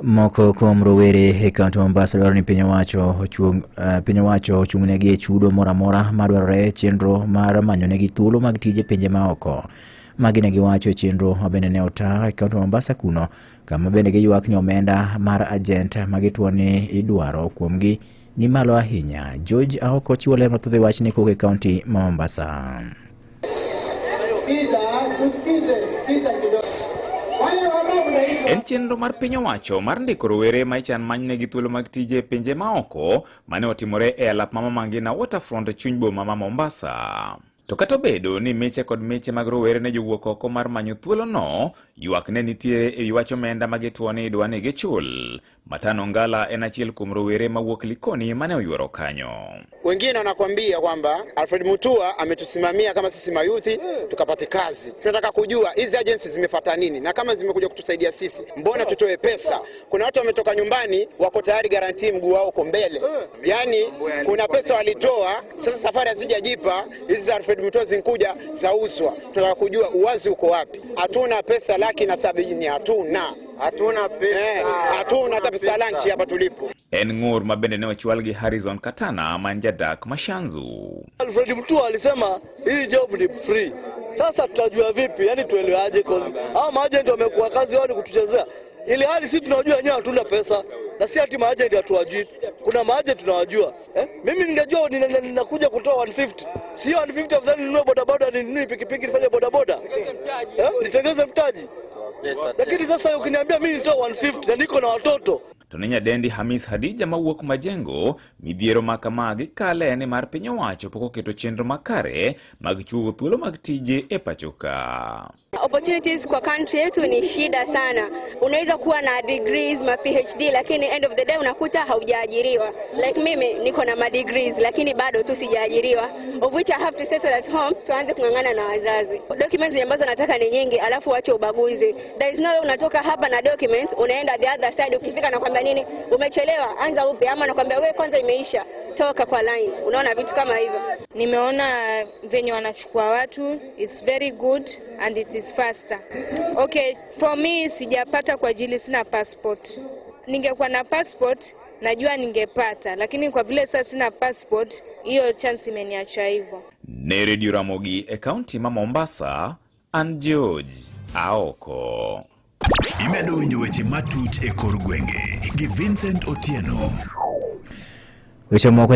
Moko kuom rowere e kaunti ma Mombasa dwaro ni piny owacho ochung'negi e chudo moro amora madwarore e chenro mar manyonegi thuolo mag tije pinje maoko. Magi ne giwacho e chenro ma bende ne ota e kaunti ma Mombasa kuno, kama bende giywak ni omenda mar ajent ma gituo ni idwaro kuomgi ni malo ahinya. George Aoko chiwo ler mathoth e wachni kowuok e kaunti ma Mombasa. En chenro mar piny owacho mar ndiko rowere ma ichan manynegi thuolo mag tije e pinje maoko mane otimore e alap ma Mama Ngina Waterfront chuny boma ma Mombasa. To kata obedo ni miche kod miche mag rowere ne jowuok oko mar manyo thuolono, ywak ne nitiere ewi wach omenda ma gituo ni idwa ni gichul. Matano Ngala en achiel kuom rowere mawuok Likoni mane oyuoro kanyo. Wengine wanakuambia kwamba Alfred Mutua ametusimamia kama sisi mayuthi tukapate kazi. Tunataka kujua hizi agencies zimefuata nini na kama zimekuja kutusaidia sisi, mbona tutoe pesa? Kuna watu wametoka nyumbani wako tayari guarantee mguu wao uko mbele. Yaani kuna pesa walitoa, sasa safari hazijajipa, hizi za Alfred Mutua zinkuja zauzwa. Tunataka kujua uwazi uko wapi. Hatuna pesa 170,000, hatuna. Hatuna pesa. Hatuna hata pesa lunch hapa tulipo. En ng'ur ma bende ne ochwal gi Harrison Katana man jadak Mashanzu. Alfred Mutua alisema hii job ni free. Sasa tutajua vipi? Yani tuelewaje? Cause hao maagent wamekuwa kazi wao ni kutuchezea. Ili hali sisi tunajua wenyewe hatuna pesa. Na si ati maagent hatuwajui. Kuna maagent tunawajua. Mimi ningejua ninakuja kutoa 150. Sio 150 afadhali ninunue bodaboda, ninunue pikipiki nifanye bodaboda. Nitengeze mtaji. Lakini sasa ukiniambia mimi nitoa 150 na niko na watoto. To ne nyadendi Hamis Hadija mawuok Majengo, midhiero ma kamagi kale ni mar piny owacho pok oketo chenro makare mag chiwo thuolo mag tije e pacho ka. Opportunities kwa country yetu ni shida sana. Unaweza kuwa na degrees, ma PhD, lakini end of the day unakuta haujaajiriwa. Like mimi niko na ma degrees lakini bado tu sijaajiriwa. Of which I have to settle at home, tuanze kung'ang'ana na wazazi. Documents ambazo nataka ni nyingi, alafu waache ubaguzi. There is no way unatoka hapa na documents, unaenda the other side, ukifika na kwambia nini? Umechelewa, anza upya, ama nakwambia wewe kwanza imeisha, toka kwa line. Unaona vitu kama hivyo. Nimeona venye wanachukua watu, it's very good and it is faster. Okay, for me sijapata kwa ajili sina passport. Ningekuwa na passport najua ningepata, lakini kwa vile sasa sina passport, hiyo chance imeniacha hivyo. Ne Radio Ramogi e kaunti ma Mombasa, and George Aoko. Imedo winjo weche matut e kor gwenge gi Vincent Otieno. Weche moko.